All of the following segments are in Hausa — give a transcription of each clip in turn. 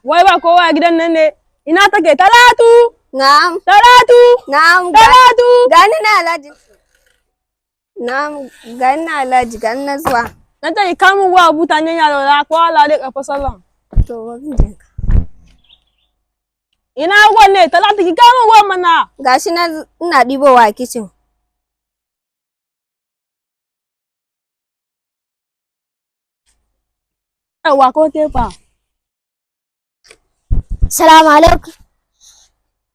Wai ba kowa a gidan nan ne. Ina take? Talatu! Na'am. Talatu! Na'am. Talatu! Gani na, Alhaji. Na'am, gani na, Alhaji, gani na zuwa. Na ce ki kamun ruwa buta ne ya lura ko Allah dai karfa sallan. To, bari in je ka. Ina ruwan ne? Talatu, ki kamun ruwan mana. Gashi na, ina ɗibowa a kicin. Yawwa, ko tefa. Salamu alaikum.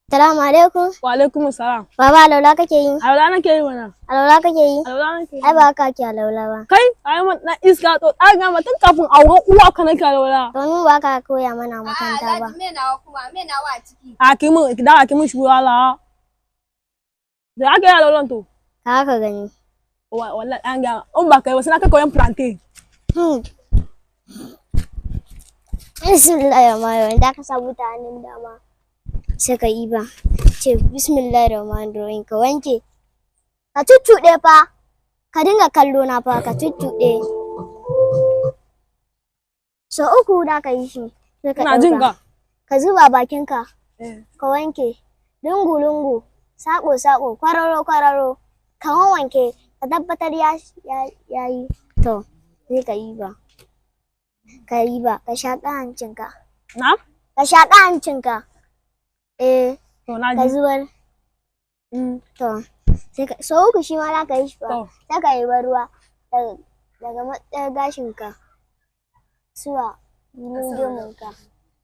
Salamu alaikum. Wa alaikum salam. Baba, alaula kake yi? Alwala nake yi mana. Alaula kake yi? Alwala nake yi. Ai ba haka ake alaula ba. Kai, ai mun na iska to ɗaga ma tun kafin auren uwa ka nake alwala. Domin ba ka koya mana a makaranta ba. Me nawa kuma, me nawa a ciki? A ki mun ki dawo ki mun shi Allah. Da aka yi alwalan to. Ka haka gani. Wallahi an ga in ba kai ba sai na kai koyan plantain. Bismillahirrahmanirrahim. Da ka sa buta hannun dama. Sai ka yi ba. Ce bismillahirrahmanirrahim, ka wanke. Ka cuccuɗe fa. Ka dinga kallo na fa, ka cuccuɗe. So uku da ka yi shi. Sai ka Ina jin ɗauka. ka. Ka zuba bakinka. Eh. Ka wanke lungu-lungu, sako-sako, kwararo-kwararo, ka wanke, ka tabbatar ya yi. To, sai ka yi ba. Ka yi ba, ka shaƙa hancinka. Na? Ka shaƙa hancinka. Eh, To na ka ji. zubar. To, sai ka so uku shi ma za ka yi shi ba. To. Sai ka yi ruwa daga matsayar gashinka zuwa gemunka.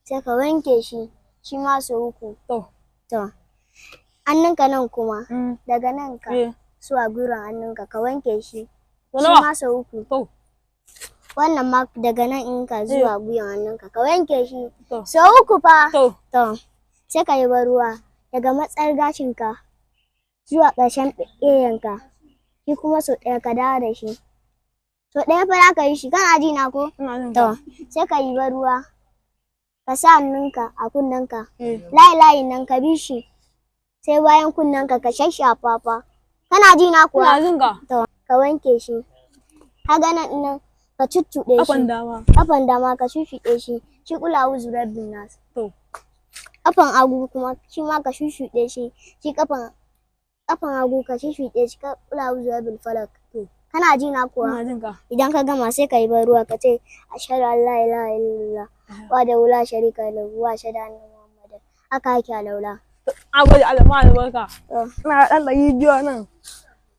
Sai ka wanke shi, shi ma so uku. To. To, hannunka nan kuma, daga nan ka Eh. zuwa gwiwan hannunka, ka wanke shi. To Shi nawa? ma sau uku. To. Wannan ma daga nan in ka zuwa gwiwan hannunka, ka wanke shi. To. Sau uku fa. To. To, sai ka yi ruwa daga matsar gashinka zuwa ƙarshen ƙeyanka. Shi kuma sau ɗaya, ka dawo da shi. Sau ɗaya fa za ka yi shi, kana ji na ko? Ina jin To, ka. sai ka yi ruwa, ka sa hannunka a kunnenka. Eh. Layi layin nan ka bi shi, sai bayan kunnenka ka shashafa fa. Kana ji na kuwa? Ina jin ka. To, ka wanke shi. Ka ga nan nan, ka cuccuɗe shi. Kafan dama. Kafan dama ka shushuɗe shi. Shi qul a'udhu birabbin nas. To. Kafan hagu kuma, shi ma ka shushuɗe shi. Shi kafan hagu ka shushuɗe shi, ka qul a'udhu birabbil falaq. To. Kana ji na kuwa? Ina jin ka. Idan ka gama, sai ka yi ban ruwa, ka ce ashhadu an la ilaha illallah wa la sharika lahu wa ashhadu anna muhammadan. Haka ake alaula. A gode, Allah ma albarka. To. Ina ɗan 200 nan.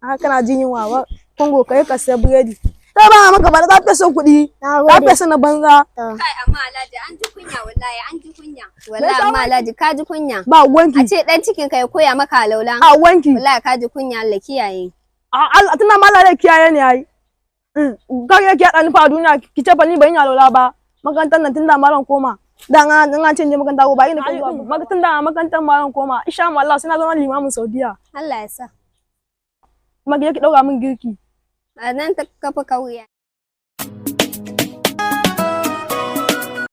Haka kana jin yunwa ba. Kongo kai ka siya biredi. Ta ba maka ba ta fi son kuɗi. Na Ta gode. fi son na banza. To. Kai, amma Alhaji, an ji kunya, wallahi an ji kunya. Wallahi amma Alhaji, ka ji kunya. Ba A wanki. ce dan cikin ka ya koya maka alaula. A wanki. Wallahi ka ji kunya, Allah kiyaye. A Allah tunda ma Allah zai kiyaye ni ai. Kar yake haɗa ni fa a duniya ki ce fa ni ban yi alwala ba. Makarantar nan tunda malam koma. Dan an ce in je makaranta ko ba ina ko zuwa ba. Tunda makarantar malam koma. Insha Allah sai na zama limamin Saudiya. Allah ya sa. Kuma ki je ki ɗaura min girki. A nan ta kafa kauya.